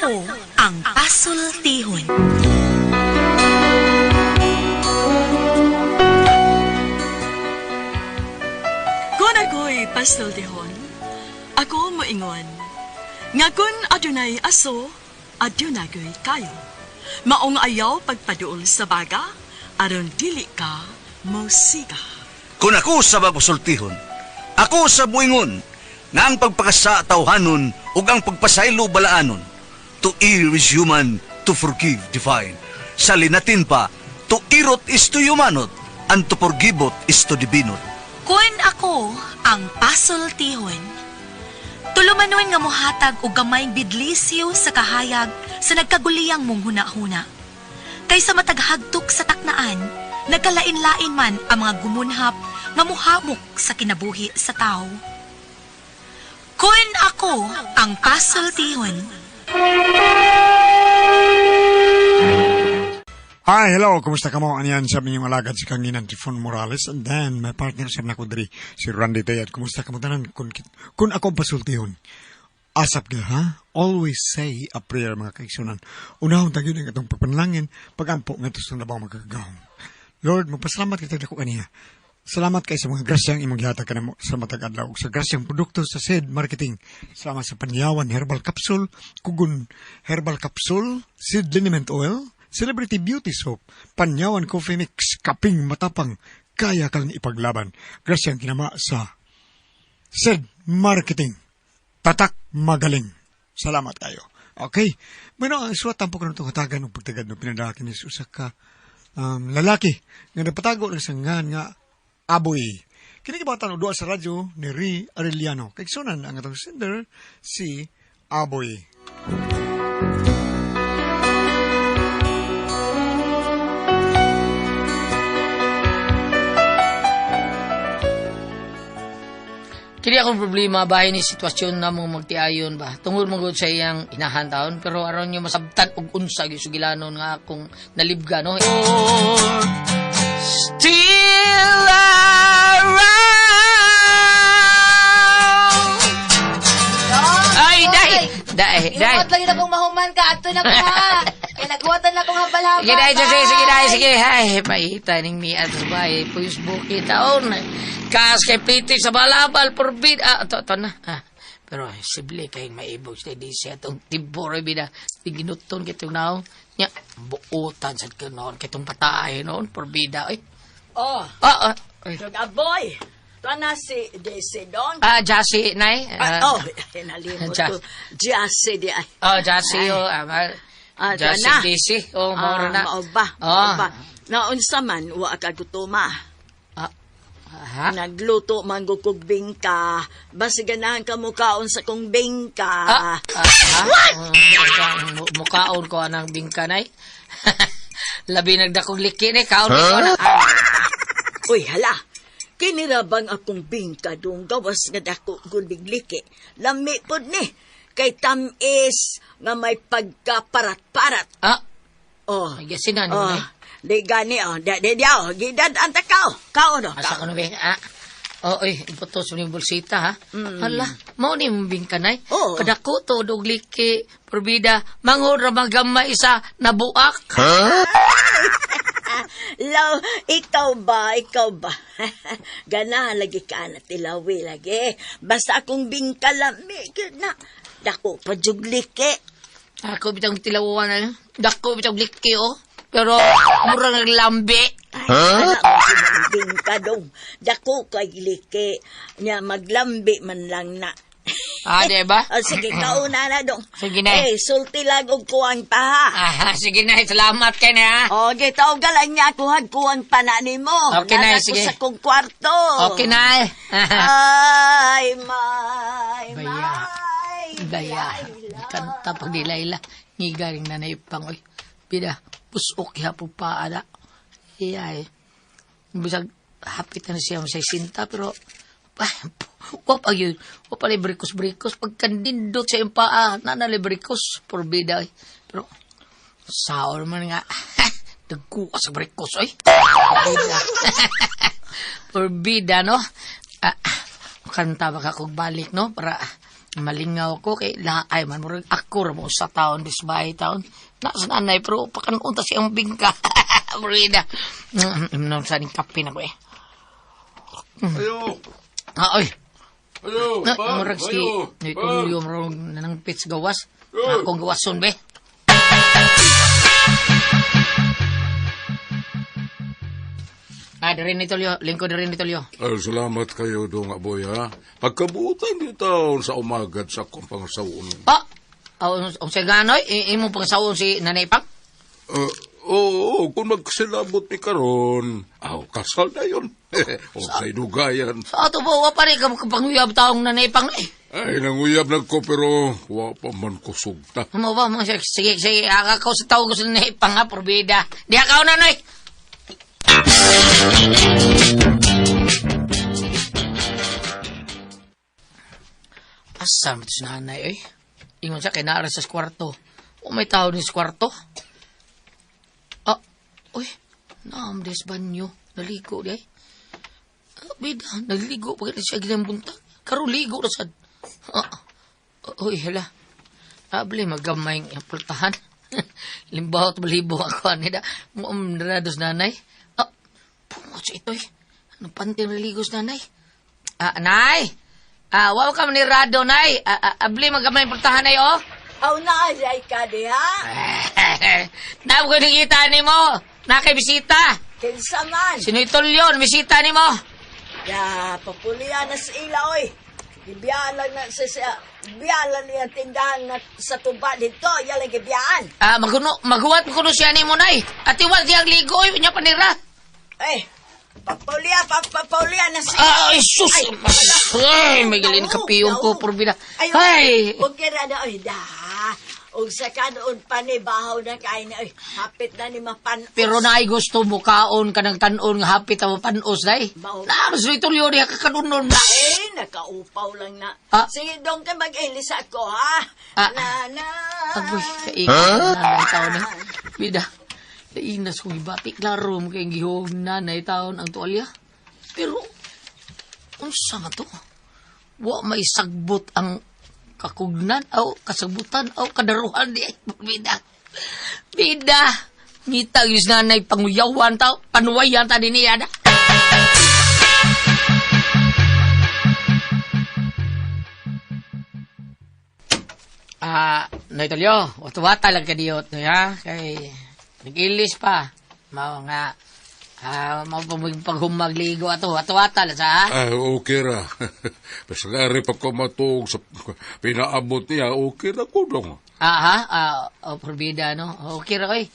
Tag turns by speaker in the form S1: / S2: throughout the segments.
S1: Ako ang pasultihon.
S2: Kung ako'y pasultihon, ako moingon, nga kun adunay aso, adunay kayo. Maong ayaw pagpaduol sa baga, aron dili ka mosiga.
S3: Kung ako sa magusultihon, ako sa buingon, nga ang pagpakasa tawhanon ug ang pagpasaylo balaanon. To err is human, to forgive divine. Sa linatin pa, to irot is to humanot, and to forgivot is to divinot.
S1: Kun ako ang pasultihon, tulumanon nga mohatag og gamayng bidlisyo sa kahayag sa nagkaguliyang mong hunahuna. Kaysa mataghagtok sa taknaan, nagkalain-lain man ang mga gumunhap nga muhamok sa kinabuhi sa tao. Kun ako ang pasultihon.
S4: Hi, hello. Kumusta ka mo? Aniyan sa minyong alagad si Kanginan Tifon Morales and then my partner sa nako diri si Randy Tayat. Kumusta ka mo tanan? Kung ako ang pasultihon, asap ka, ha? Always say a prayer, mga kaigsunan. Unahon tayo ng atong pagpanalangin, pagampo nga sa labaw magkagahom. Lord, magpasalamat kita dako kaniya. Salamat kay sa mga grasyang imong gihatag kanamo sa matag adlaw ug sa grasyang produkto sa SED Marketing. Salamat sa Panyawan Herbal Capsule, Kugon Herbal Capsule, Seed Liniment Oil, Celebrity Beauty Soap, Panyawan Coffee Mix, Kaping Matapang, kaya kang ipaglaban. Grasyang kinama sa SED Marketing. Tatak magaling. Salamat kayo. Okay. Bueno, ang suwat tampo ka itong hatagan ng pagtagad no pinadaki ni usa ka lalaki nga napatago ng sanggan nga Aboy. Kini gibatan og duwa sa radyo ni Ri Arellano. Kaigsunan ang atong sender si Aboy.
S5: Kini akong problema bahin ni sitwasyon na mong magtiayon ba. Tungod mo gud sa iyang inahan taon pero aron nyo masabtan og unsa gyud sugilanon nga akong nalibga no. Still around. Ay, dai, dai, dai.
S6: Imuot lagi na kong mahuman ka. Ato na ko ha. Kaya naghuwatan na kong habal-habal.
S5: Sige, dai, sige, sige, dai, sige. Ay, paita ning miat sa bahay. Puyos buki taon. Kas kay piti sa balabal, forbid. Ah, to, to na. Ah. Pero, sibli kay maibog sa di siya itong tibor, bida. Tiginuton kitong naong. Nya, buutan sa kanoon, kitong pataay noon, forbida. Ay,
S2: Oh,
S5: ah, ah. Ay.
S2: Aboy, tuwa na si Daisy Don.
S5: Ah, Jassy, nay.
S2: Ah,
S5: Ah,
S2: oh, nalimot ko. Jassy di ay.
S5: Oh, Jassy, oh. Ah,
S2: Ah,
S5: Jassy,
S2: tuwa na.
S5: DC. Oh, maura na.
S2: Mao ba?
S5: Oh.
S2: Mao ba? Naunsa man, wa ka gutuma.
S5: Ah, ha?
S2: Nagluto man gud kog bingka. Basi ganahan ka mukaon sa kong bingka.
S5: Ah, ah, ha? What? Mukaon ko anang bingka, nay. Labi nagdakong liki ni kaon ko na.
S2: Uy, hala. Kinira bang akong bingka dong gawas nga dako guligliki. Lami pod ni. Kay tamis nga may pagkaparat-parat.
S5: Ah,
S2: Oh.
S5: ay gasinan mo
S2: Oh,
S5: nay.
S2: di gani oh, di di di oh, gidad anta kao. Kao no.
S5: Asa ko na ba? Ah. Oh, ay, iputos mo yung bolsita, ha? Hala, mao ni mong bingka, nay.
S2: Oo.
S5: Kadako to, dog liki, porbida, manghod ra magamay isa, nabuak.
S2: Law, ikaw ba, ikaw ba? Ganahan lagi ka na tilawi lagi. Basta akong bingka lami gyud na. Dako pa jug liki.
S5: Ako bitang tilawan na. Dako bitang liki, oh. Pero, murang naglambi.
S2: Ay, huh? Anak bingka dong. Dako kay liki. Nya maglambi man lang na.
S5: Ah, di ba?
S2: Oh, sige, kauna na dong.
S5: Sige na.
S2: Eh, sulti lang og kuwang pa ha.
S5: Ah, sige na, salamat kay na, ha?
S2: O, gitaw galang niya ako hagkuwang pa na nimo.
S5: Okay na,
S2: Nasa ko
S5: sige.
S2: sa kong kwarto.
S5: Okay na.
S2: Ay, my,
S5: Baya.
S2: my.
S5: Daya. Kanta pag nilayla. Ngigaling na naipang. Oy, bida, pusok ya po pa, ana. Iya, eh. Bisag, hapit na siya sa sinta, pero, ah, wa pa yun. Wa pa librikos-brikos. Pagkandindot sa iyong paa, na librikos. Porbida, eh. Pero, saor man nga. Nagkuha sa brikos, oy. Porbida. Porbida, no? Ah, kanta ba ka kog balik, no? Para Malingaw ko kay laay man murag ako ra mo sa taon disbay taon. Nasa nanay pero pakanon ta siyang bingka. Brida. Imnon sa ning kape na ko eh.
S7: Ayo!
S5: Ah, oy.
S7: Ayo!
S5: Na,
S7: Pa!
S5: murag si
S7: Ayo!
S5: Nitulyo murag nanangpit sa gawas. Akong gawason be. Ah, diri ni Tulyo, lingkod diri ni Tulyo.
S7: Ay, salamat kayo dong, aboy, ha? Pagkabutan di taon sa umagad sa akong pangasaon.
S5: Ah, oh, unsay ganoy? Imo pangasawon si Nanay Pang?
S7: Oo, kung magkasilabot ni karon, aw, kasal na yun. O sa idugayan.
S5: Sa ato ba, wa pa rin ka panguyab taong Nanay Pang eh.
S7: Ay, nanguyab na ko, pero wa pa man ko sugta.
S5: Mo ba, mo sige, sige, sige, ako sa tawag ko sa Nanay Pang ha, porbida. Di ka na, noy. Asa mo ito si nanay, eh? Ingon siya, kay naara sa kwarto. O may tao din sa kwarto. Ah, uy, naam des banyo. Naligo di ay. Ah, bida, naligo pa kita siya ginang buntag. Karon ligo na sad. Ah, uy, hala. Abli, magamay ang pultahan. Limbaw at balibo ako, anida. Muam narados nanay. Ah, pungot sa ito eh. Anong panting naligos nanay? Ah, nay! Ah, wow ka ni Rado, nay. Ah, ah, abli, magamay ang pultahan nay, oh.
S2: Aw na ay ka diha.
S5: Naam ko nakita ni mo. Nakay bisita.
S2: Kinsa man.
S5: Sino itulyon? Bisita ni mo.
S2: Ya, papulian na sa ila oy. Gibiyaan lang na sa biyaan lang niya tindahan na sa tuba dito. Yan lang gibiyaan.
S5: Ah, maguno, maguwat mo kuno siya ni mo, nay. At iwal diyang ligo, oy, nya panira.
S2: Eh, papulia, papulia na sa
S5: Ah, ay, sus!
S2: Ay,
S5: Ay, may galin kapiyong ko, porbida. Ay!
S2: Okay ra na, oy, da. Og sa kanoon pa ni bahaw na kain na, oy, hapit na ni mapanos.
S5: Pero naay gusto mo kaon ka ng tanon nga hapit ang panos, nay.
S2: Mao.
S5: Na, mas itulyo niya kakanunon na.
S2: Eh, nakaupaw lang na.
S5: Ah.
S2: Sige, dong ka mag-ilis ako, ha?
S5: Ah.
S2: Na, na.
S5: Agoy, kaika na nanay taon na. Bida, kainas kong ibati. Klaro mo kayong gihog nanay taon ang tuwalya. Pero, unsa man to? Wa may sagbot ang kakugnan, aw kasagbutan, aw kadaruhan di. Bida, bida, ngita yus nanay panguyawan tao, panuwayan ta din niya na. Ah, Noy Tolyo, watuwata lang ka diyot, no, ha? Kay, nag-ilis pa. Mao nga, ah, mao pa mo paghumagligo ato, watuwata lang sa, ha?
S7: Ay, okay ra. Basta nga rin pagkamatuog sa pinaabot niya, okay ra ko dong.
S5: Ah, ha? Ah, oh, porbida, no? Okay ra, oy.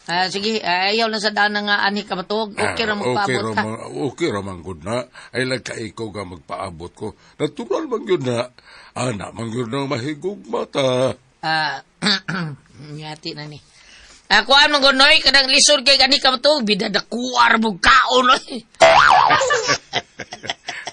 S5: Ah, sige, ayaw lang sa daan na nga ani ka matuog. Okay ra
S7: Ah,
S5: magpaabot
S7: okay
S5: ka.
S7: ra okay ra man gud na. Ay lang ka ikaw nga magpaabot ko. Natural man yun na. Ana man yun na mahigog mata.
S5: Ah, ngati na ni. Ah, kuan man gud, noy, kanang lisod kay ani ka matuog, bida dakuar mo kaon, oy.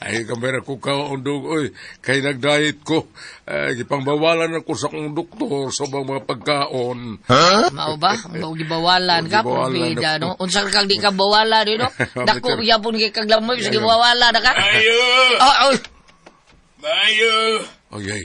S7: Ay, kamera ko kaundog, oy. Kay nagdiet ko. Ay, gipangbawalan ako sa akong doktor sa mga pagkaon.
S5: Mao ba? Mao gibawalan ka,
S7: Gibawalan
S5: porbida,
S7: ako.
S5: no? Unsa kang di ka bawalan, no? Dako gyapon kay kag lamoy sa gibawalan na ka.
S8: Ayo!
S5: Ah, oy.
S8: Mayo!
S7: Ay, ay.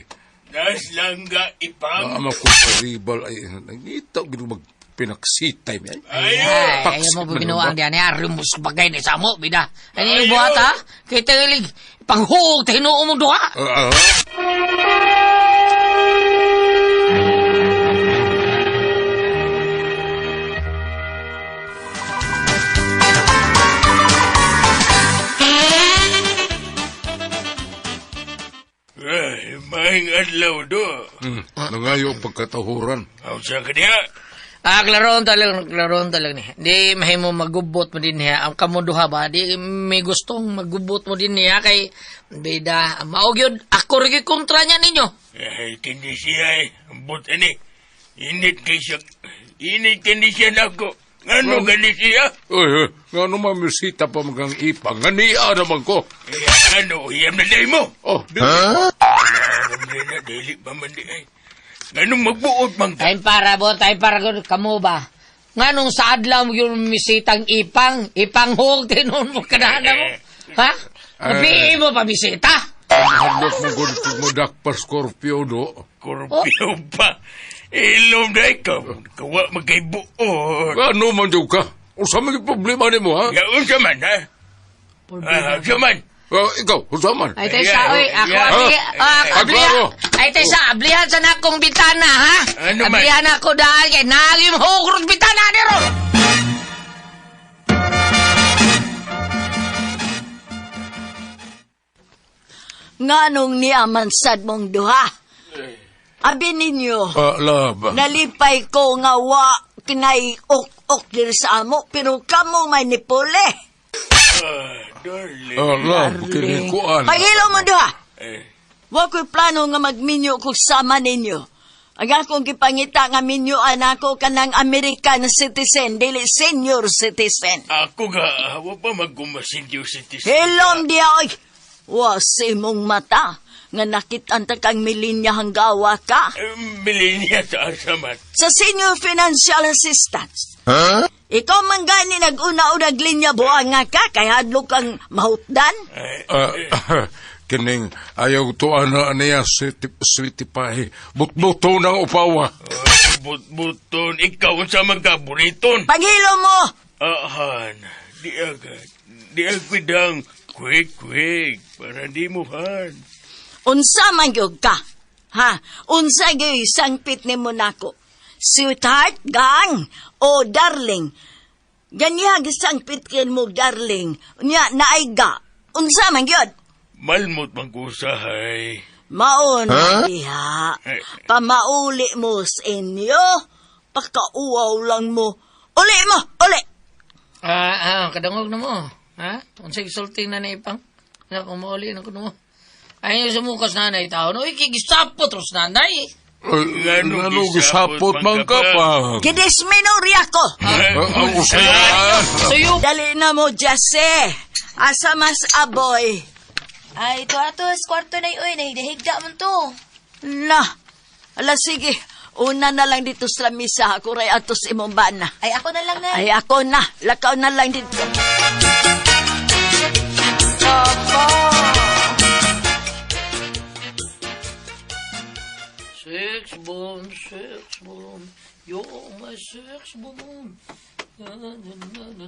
S8: Nas langga ipang.
S7: Ama ko sa ribal. Ay, nangita, gino magpinaksitay. Ay,
S8: Ayo!
S5: Ay, ayaw mo binuang diyan. Ay, rumus bagay ni samo, bida. Ano yung buhat, ha? Kay tingilig, panghuog, tinuo mong duha.
S7: Ah, ah.
S8: Ay, maing adlaw do.
S7: Nangayo ang pagkatahuran.
S8: Aw sa kanya.
S5: Ah, klaroon talagang, klaroon talagang ni. Di mahimo magubot mo din niya. Ang kamo duha ba? Di may gustong magubot mo din niya kay bida. Maog yun, ako rin kontra niya ninyo.
S8: Ay, kini siya eh. Ambot ani. Init kay siya. Init kini siya nako. Ngano gani siya?
S7: Uy, uy, nga naman misita pa magang ipang. Nga niya naman ko.
S8: Eh, ano, iyam na day mo.
S7: Oh, di.
S8: Alam na, dili pa man di ay. Nganong magbuot man ka?
S5: Time para bo, time para ko, kamo ba? Nga nung sa adlaw mo yung misitang ipang, ipang hog, tinon mo kanana mo. Ha? Napiin mo pa bisita.
S7: Mahadlok mo gud kung modakpa Scorpio do.
S8: Scorpio pa. Ilom na ikaw. Kawa magkaibuon.
S7: Ano man jud ka? Unsa man gyud problema nimo ha?
S8: Ya, unsa man, ha? Ah, unsa man?
S7: Ah, ikaw, unsa man?
S5: Ay, tayo sa, oy, ako,
S8: Yeah.
S5: abli,
S7: Ah,
S5: ah, ablihan,
S7: klaro.
S5: ay, tayo sa, ablihan sa nakong bitana, ha?
S8: Ano man?
S5: Ablihan ako dahil kay nalim hugrot bitana ni ron.
S2: Nganong niya man sad mong duha? Abi ninyo,
S7: Ah, love.
S2: nalipay ko nga wa kinay ok-ok diri sa amo, pero kamo may nipuli.
S8: Ah, darling.
S7: Ah, love, kini kuan.
S2: Pagilo mo duha.
S8: Eh,
S2: Wa ko'y plano nga magminyo kog sama ninyo. Ang akong gipangita nga minyoan ako kanang American citizen, dili senior citizen.
S8: Ako ga, wa pa magkumasindiyo sa tis.
S2: Hilom diya oy. Wa sa imong mata nga nakitan ta kang milinya hanggawa ka.
S8: Milenya sa asa man.
S2: Sa senior financial assistance. Ikaw man gani nag-una-unag linya buang nga ka kay hadlok kang mahutdan.
S7: Ah, kining ayaw tuan na niya sweetie pie. Butbuto ng upawa.
S8: But-buton, ikaw unsa man ka, buriton.
S2: Paghilo mo.
S8: Ahan, di agad. Di agad dang quick, quick, para di mo han.
S2: Unsa man gyud ka? Ha? Unsa gyud sangpit nimo nako? Sweetheart, gang, o darling? Ganiya gisangpit kin mo darling. Nya naay ga. Unsa man gyud?
S8: Malmot man ko usahay.
S2: Maon huh? diha. Pamauli mo sa inyo. Pakauaw lang mo. Uli mo, uli.
S5: Ah, ah, kadangog na mo. Ha? Unsay gisulti na na ipang? Na kumuuli na kuno mo. Ay, sumukas nanay tao. No, ikigisapot ros nanay.
S7: Ngano gisapot man ka pa?
S2: Gidisminorya ko.
S7: Ah, Ang usayan.
S5: Suyo.
S2: Dali na mo, Jesse. Asa mas aboy.
S6: Ay, to ato, kwarto na oy, nahigda man to.
S2: Na. Ala, sige. Una na lang dito sa lamisa. Ako ray atos imong bana.
S6: Ay, ako na lang na.
S2: Ay, ako na. Lakaw na lang dito.
S5: Sex bomb, sex bomb. You're my sex bomb. Na, na, na, na, na,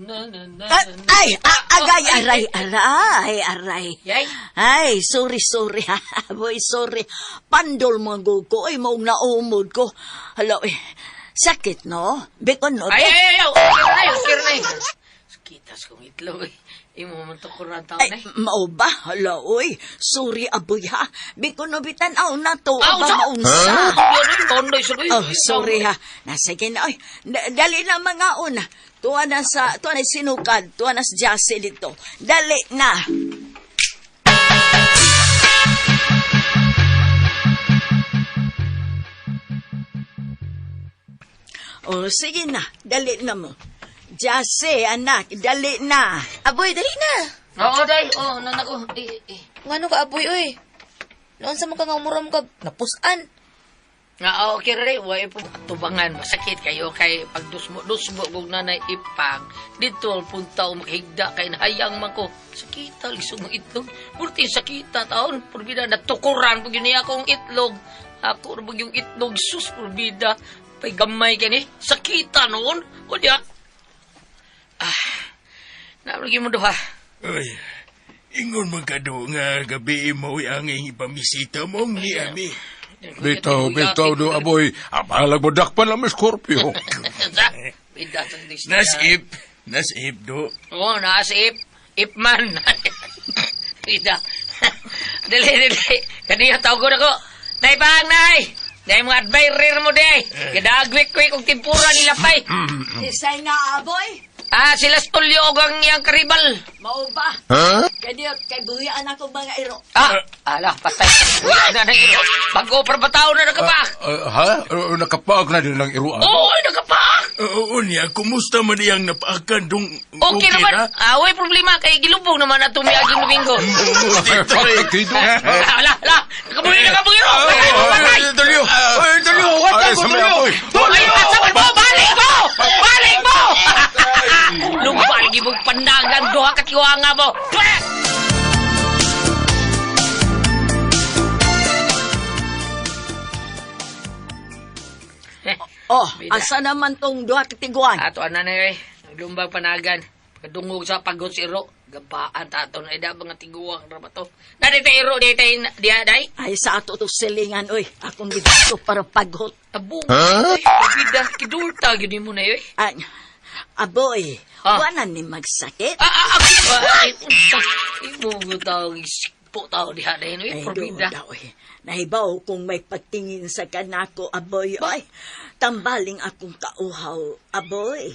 S5: na, na, na,
S2: Ay,
S5: na.
S2: ay, agay, aray, aray, aray.
S5: Yay.
S2: Ay, sorry, sorry, ha. Boy, sorry. Pandol mga gugo. Ay, maong naumod ko. Hala, eh. Sakit, no? Bikon, no?
S5: Ay, ay, ay, ay, okay na, okay na. Kitas kong itlog eh. Imo man to kurang taon
S2: Ay,
S5: eh.
S2: mao ba? Hala, oy. Sorry, aboy, ha. Bikon, no, bitan, aw na to.
S5: Aw,
S2: Aba,
S5: sa-
S2: maunsa.
S5: Tondoy sa
S2: Oh, sorry ha. Nasige na, oy. Dali na mga una. Tuwa na sa, tuwa na sinukad. Tuwa na sa Jassy dito. Dali na. Oh, sige na. Dali na mo. Jassy, anak, dali na.
S6: Aboy, dali na.
S5: Oo, day. Oo, nanak ko. Eh, eh.
S6: Ngano ka, aboy, oy. Noon sa mga nga mura mo ka, napusan.
S5: Nga, ah, okay rin. Way po. Tubangan, masakit kayo kay pag dusmo, dusmo kog nanay ipang. Dito, punta o makahigda kay nahayang man ko. Sakita, lisog ng itlog. Murti sakita, taon. Purbida, natukuran pag yun niya akong itlog. Ako na yung itlog, sus, purbida. Pay gamay kani. Sakita noon. O diya. Ah, nalagi mo duha.
S8: Uy, ingon man ka do nga gabi mo ang ipamisita mong ni Ami.
S7: Bitaw, bitaw do aboy. Abalag mo dakpan lang Scorpio.
S5: Sa, bida sa disney.
S8: Nasip, nasip do.
S5: Oo, nasa ip. Ip man. Ida. Dali, dali. Kaniya tawag ko na ko. Nay, pang, nay. Nay, mga admirer mo, day. Kadagwik-kwik og timpura nila, pay.
S2: Isay nga, aboy.
S5: Ah, sila stulyo og ang iyang karibal.
S2: Mao ba? Kaya kay buhian ako mga iro.
S5: Ah, ala, patay. Wala na na iro. Bago pa ba tao na nakapak?
S7: Ah, ha? Nakapaag na din ng iruan.
S5: Oo, ay, nakapak.
S8: Oo niya, kumusta man iyang napaakan dong
S5: Okay naman. Ah, way problema. Kay gilubong naman na tumiaging Domingo. Ah, ala, ala. Nakabuhi, nakabuhi ro. Patay mo, patay.
S7: Tulyo! Ay, tulyo! Ay, sa may aboy!
S5: Ay, pasaman mo! Balik mo! Balik mo! Lumbal, gibog pandangan, duha ka tiwanga mo! Pweh!
S2: Oh,
S5: Bida.
S2: asa naman tong duha ka tiguan?
S5: Ato ana na eh. Lumbag panagan. Kadungog sa pagod si Iro. Gabaan tato na ida mga tiguang ra ba to. Na di tayo Iro, di tayo diha day.
S2: Ay, sa ato to silingan, oy. Akong gidto para paghot.
S5: Tabong. Huh? Bida, kidulta gyud mo na eh.
S2: Ay, aboy,
S5: Ah.
S2: wala ni magsakit.
S5: Ah, Imo ko tao ispo tao diha day no,
S2: Ay,
S5: probida.
S2: doon daw, eh. Nahibaw kung may pagtingin sa kanako, aboy. Ay, tambaling akong kauhaw, aboy.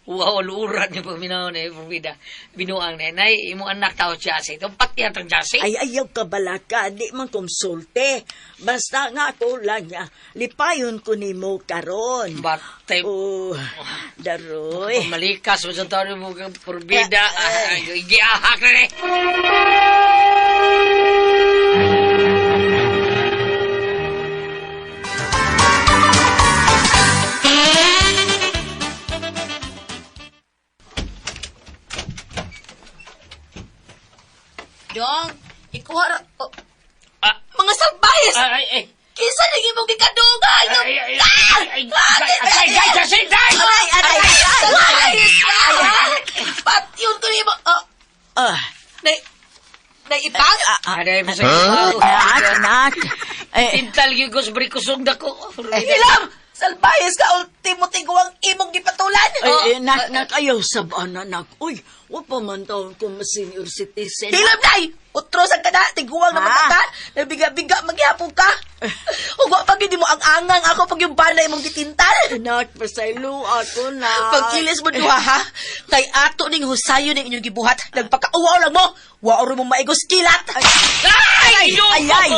S5: Wow, luran ni paminaw na probida. Binuang na nay imo anak tao siya sa ito. Pati atang Jasi.
S2: Ay, ayaw ka balaka, di man konsulte. Basta nga ako lang, lipayon ko nimo karon.
S5: Batay.
S2: Oh, daroy.
S5: Malikas mo sa tao mo kang probida.
S2: Eh,
S5: Ay, giahak na eh.
S6: Dong, ikuha ra... Oh,
S5: Ah.
S6: mga salbayes!
S5: Ay, ay, ay.
S6: Kinsa lagi mong gikadungan?
S5: Ay, ay, ay, ay, ay, ay, ay, Jasi, ay!
S2: Aray, aray,
S6: Salbayes! Patyon ko nimo. Oh,
S2: Ah,
S6: nay, nay ipang?
S5: Aday mo sa huh?
S2: anak, anak. Eh,
S5: Tintal gyud ko sa brikusog dako.
S6: Hilam! Salbayes ka, ultimo tiguang imong gipatulan!
S2: ay, eh, nak, nak, ayaw sabana, nak. Uy, wa pa man taon ko mas-senior citizen.
S6: Hilam, day! Utro sa kada, tiguang naman
S2: Ha?
S6: ka, nabiga-biga, maghihapon ka. Ug wa pag hindi mo ang angang ako pag yung bana imong gitintal.
S2: Anak, pasaylo ako na.
S6: Pag-ilis mo duha ha, kay ato ning husayo ning inyong gibuhat, nagpakauwaw lang mo, wa ro mo maigos kilat.
S5: Ay,
S2: ay, ay.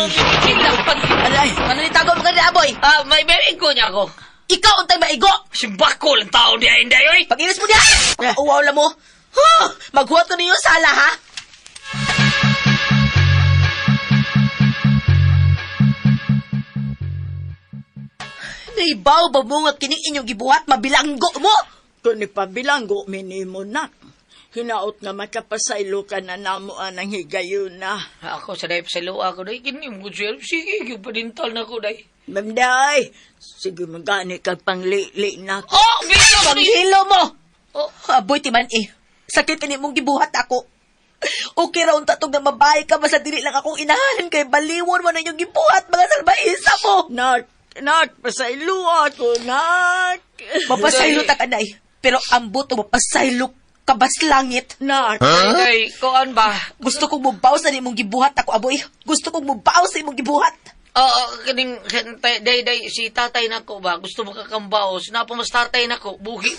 S5: Aray.
S6: Ano ni tago mo kanina, boy?
S5: Ah, may maigo niya ako.
S6: Ikaw untay maigo.
S5: Simbako lang tao niya, hindi, oy.
S6: Pag-ilis mo niya, pagkauwaw lang mo. Huh! Maghuwat ko ninyo sala ha. Naibaw ba mo nga kining inyong gibuhat, mabilanggo mo?
S2: Kung ipabilanggo, minimo nak. Hinaot nga makapasaylo ka na namo anang higayon na.
S5: Ako sa dahil sa luwa ko, day. Kini mo siya. Sige, yung panintal na ko, day.
S2: Mamday, sige magani kag panglili na.
S5: Oh, video ko ni.
S6: Panghilo mo!
S5: Oh,
S6: Aboy, timan eh. Sakit ini mong gibuhat ako. Okay ra unta tong nga mabahay ka basta dili lang akong inahan kay baliwon mo na inyong gibuhat mga salbaisa mo.
S2: Nak, nak, pasaylo ako, nak.
S6: Mapasaylo ta kanay. Pero ambot o mapasaylo ka bas langit.
S2: Nak,
S5: Day, kuan ba?
S6: Gusto kong mubaw sa imong gibuhat ako, aboy. Gusto kong mubaw sa imong gibuhat.
S5: Oo, kining day day si tatay nako ba gusto mo kakambaos na mas tatay nako buhi.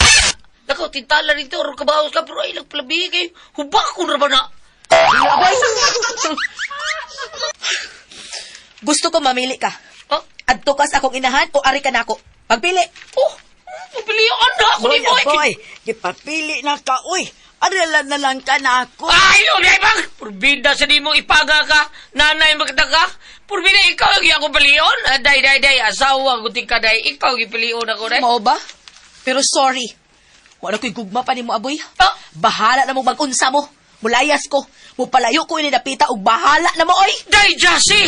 S5: Nako tintala rito or kabaos ka pero ay nagplabi kay hubak ko ra ba na.
S6: Aboy! Gusto ko mamili ka.
S5: Oh,
S6: Adto ka sa akong inahan o ari ka nako. Pagpili.
S5: oh, pabilian na ako ni
S2: boy,
S5: boy.
S2: boy, gipapili na ka, uy. Aralan na lang ka na ako.
S5: Ay, no, day bang. Purbida sa di mo ipaga ka, nanay magkita ka. Purbida ikaw ang ako pilion. Ah, Day day day asawa guti ka day ikaw gipilion ako day.
S6: Mao ba? Pero sorry. Wala ko'y gugma pa nimo, aboy.
S5: Ah!
S6: Bahala na mo mag-unsa mo. Mulayas ko. Mupalayo ko ini napita og bahala na mo, oy!
S5: Day Jassy.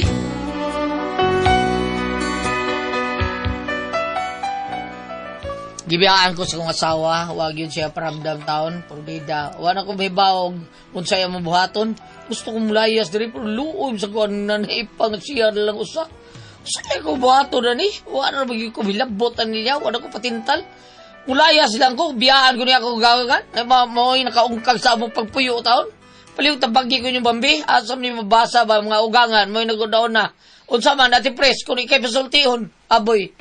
S5: Gibiyaan ko sa kong asawa, wag yun siya paramdam taon, purbida. Wala ko may baog, kung saya mabuhaton. Gusto kong layas diri, pero luoy sa kuan na naipang siya na lang usa. Usa ko buhaton na ni? Wala na bagay ko hilabotan niya, wala ko patintal. Mulayas lang ko, biyaan ko niya ako gagagan. Na mao'y nakaungkag sa among pagpuyo taon. Paliw tabagi ko yung bambi, asam ni mabasa ba mga ugangan, mo'y nagudaon na. Unsa man, ati pres, kung ikay pasultihon, aboy.